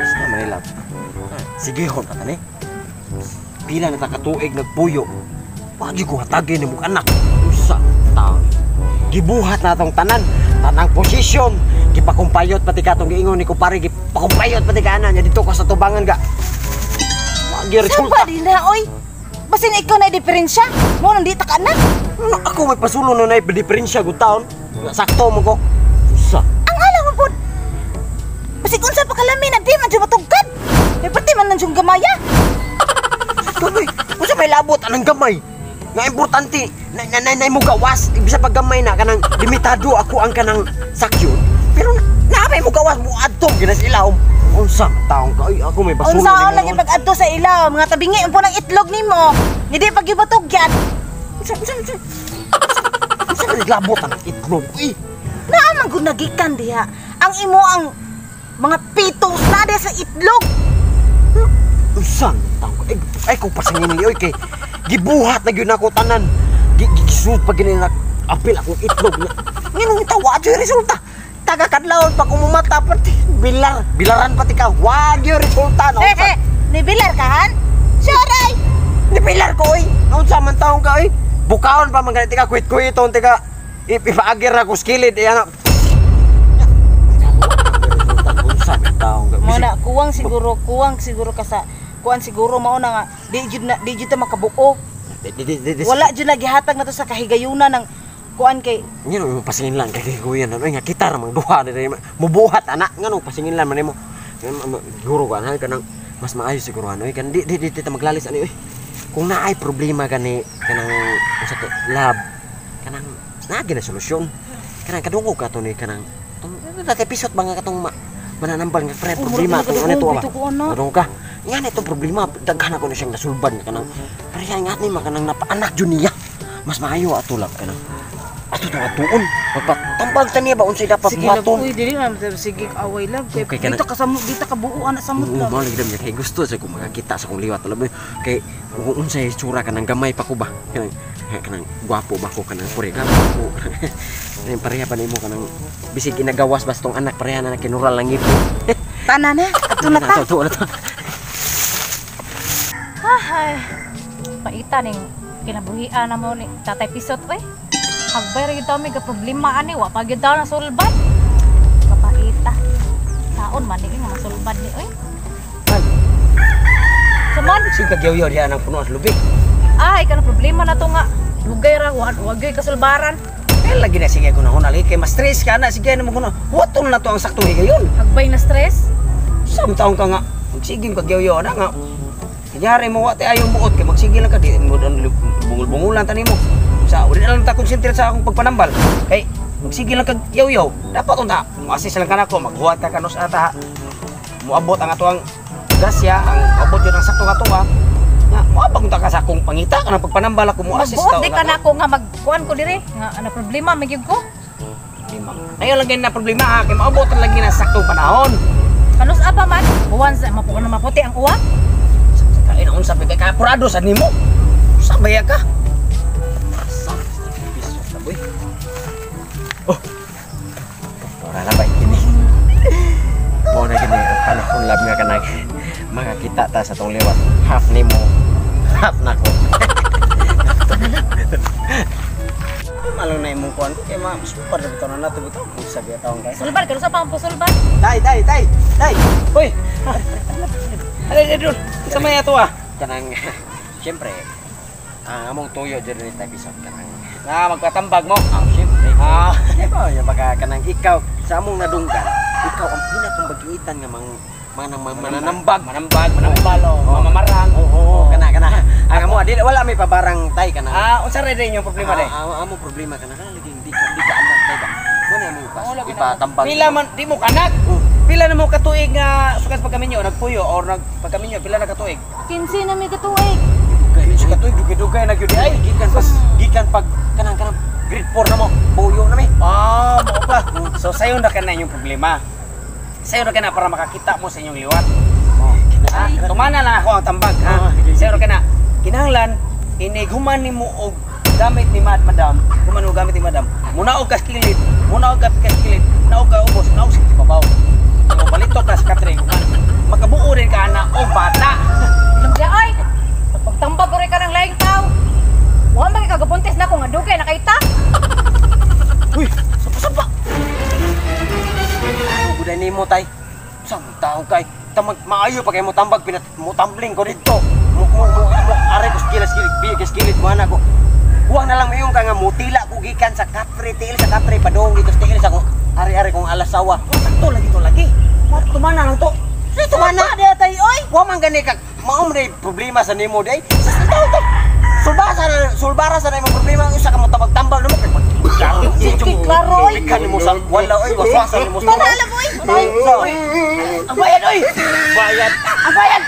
Sa Manila. Sige hon pa tani. Pila na ta katuig nagpuyo. Wag ko hatagin nimo anak. Usa taon. Gibuhat na tong tanan, tanang posisyon. Gipakumpayot pati ka tong giingon ni kumpare, gipakumpayot pati ka ana nya dito ka sa tubangan ga. Wag gyud resulta. Saan pa din na, oy? Basin ikaw na diferensya. Mo nang di ta ka anak. Ano, ako may pasulo na diferensya gud taon. Sakto mo ko. Usa. Ang alam mo po. Basig unsa pa kalami na di man jud matugkad. May pati man nang jud gamaya. Tuloy, unsa may labot anang gamay? Nga importante na na na, na mo gawas, ibig sa paggamay na kanang limitado ako ang kanang sakyon. Pero na may mo gawas mo adto gina sa ilawom. Unsa taong ka? Ay, ako may basulo. Unsa nimo lagi noon. pag-adto sa ilaw, mga tabingi po ng itlog nimo. Hindi pag gibatugyan. Unsa unsa unsa? Unsa may labot anang itlog? Uy, Naa man gud nagikan diha. Ang imo ang mga pitos na diha sa itlog. Unsa taong ka? Ay, ay kung pasangin ni oy kay gibuhat na gyud nako tanan. Gigisud pa gini na apil akong itlog na. Nganong tawa jud resulta. Taga kadlawon pa kumumata pati bilar, bilaran pati ka. Wag gyud resulta no. Eh, eh, ni bilar ka han? Sure ay. Ni bilar ko oy. Unsa man taong ka oy? Bukaon pa man ganit ka kuit-kuiton tika. Ipaagir na ko skilid eh ana. Unsa man taong ka? Mo na kuwang siguro ka sa kuan siguro mao na nga di jud na di jud ta makabuo. Wala jud na gihatag na to sa kahigayunan ng kuan kay Ngano mo pasingin lang kay kuya na nga kita ra mang duha diri mubuhat ana ngano pasingin lang man nimo. Siguro ka ana kanang mas maayo siguro ano kan di di di ta maglalis ani oy. Kung naay problema gani kanang unsa to lab kanang naa na solusyon. Kanang kadungog ka to ni kanang tong dati episode ba nga katong mananambal nga pre Oh, problema murag tong ano to ba. kadungog ko, ana. Kadungog ka. Nga na itong problema daghan ako na siyang nasulban nga kanang pareha nga ni kanang napaanak jud niya. Mas maayo ato lab kanang ato to atuon magpatambag ta niya ba unsay dapat Sige love, buhaton. uy, dili na sige away love. Kay Okay, kana- dito ka sa dito ka buo ana sa Oo, love. mao lagi dam kay gusto sa kung makakita sa kong liwat alam mo kay kung unsay itsura kanang gamay pa ko ba kanang kanang gwapo ba ko kanang pure ka ko. Kanang pareha pa nimo kanang bisig ginagawas basta tong anak pareha na kinural lang ito. Tana na, ato na ta. Ato na ta. Ay, paita ning kinabuhian na mo ni Tatay Pisot oy. Hagbay ra gyud ta may problema ani wa pa gyud ta na sulbad. Kapaita. Saon man ni nga masulbad ni oy. Suman, Sige kagyaw-yaw diha nang puno sa lubi. ay kana problema na to nga. Dugay ra wa wa gyud kasulbaran. Eh lagi na sige ko na lagi kay mas stress ka na sige na mo kuno. Waton na to ang saktong higayon. Hagbay na stress. Sam taong ka nga magsige kagyaw-yaw na nga. Kunyari mo wa tay ayong buot kay magsige lang ka di mo bungol-bungulan tani mo. Sa uri na lang ta konsentrate sa akong pagpanambal. Kay magsige lang kag yaw-yaw. Dapat unta mo-assist lang kanako maghuwat ka kanus ata. Moabot ang ato ang grasya, ang abot yun ang sakto nga tuwa. Nga moabot unta ka sa akong pangita kanang pagpanambal ako mo-assist Magbuot di ka nako nga magkuan ko dire nga ana problema man gyud ko. Ayaw lang na problema ha, kay maabot ang lagi na saktong panahon. Kanus apa man? Uwan sa mapuon na maputi ang uwa. Kain ang unsa kay kapurado sa nimo. Sabaya ka. Sa boy. Oh. Ora na ba kini? Mo na gini ang panahon lab nga kanang makakita ta sa tong liwat. Half nimo, half nako. Malong na imong kuan kay ma super na bitaw na nato bitaw. Sabi taong kay. Sulbad kanus pa ang sulbad. Tay, tay, tay, tay. Hoy. Alay dul. Sa may ato ah. Kanang siyempre ang among tuyo dyan ni Tay Pisot kanang Na magpatambag mo. ah, siyempre. Ah. Di ba, yung baka kanang ikaw sa among nadunggan, ikaw ang pinakang nga mang mananambag. Manambag, manambal oh, mamamarang. Oo, oo, kana kana. Ang amo di wala may pabarang tay kana. Ah, unsa ra din yung problema day? Ah, among problema kana kana lagi di ka anak tay ba. Mo na among ipatambag. Pila man di mo kanak. Pila na mo katuig nga sukat pagkaminyo nagpuyo or nagpagkaminyo pila na katuig? 15 na may katuig. Dugay Sa katuig dugay-dugay na gyud ay. gikan pas gikan pag kanang kanang grade 4 na mo. Buyo na mi. Ah, mao ba? So sayo na kana inyong problema. Sayo na kana para makakita mo sa inyong liwat. Oh, Ha? Tumana lang ako ang tambag ha. Ah, sige, Sayo na kana. Kinahanglan inighuman nimo og gamit ni Mad Madam, human og gamit ni Madam. Muna og kaskilid, Muna og ka kilid, naog ka ubos, naog sa babaw. Mo balito ka sa katre makabuo rin ka ana og bata. Lumja ay. Pagtambag ko rin ka ng laing tao. Wa man kay kagabuntis na ko nga dugay na kay ta. Uy, sapa-sapa. Ano gud nimo tay? Sa tao kay tamag maayo pa kay mo tambag pinat mo tumbling ko didto. Mo mo mo, mo aray ko skillet skillet bi kay skillet mo ana ko. Huwag na lang mayong ka nga mutila ko gikan sa katre tiil sa katre padong dito sa tiil sa kong ari-ari kong alasawa. Sakto lagi to lagi. Mo tumana lang to. Sa tumana Di tay oy. wa man gani ka mao man day problema sa nimo day. Sa tao to. Sulbasa na sulbara sa imong problema usa ka mo tambag-tambag nimo kay klaro. Sige, klaro, oy. Ikan nimo sa wala oy waswasa nimo sa. Panala mo oy. So, Ang bayad oy. bayad. Ang bayad.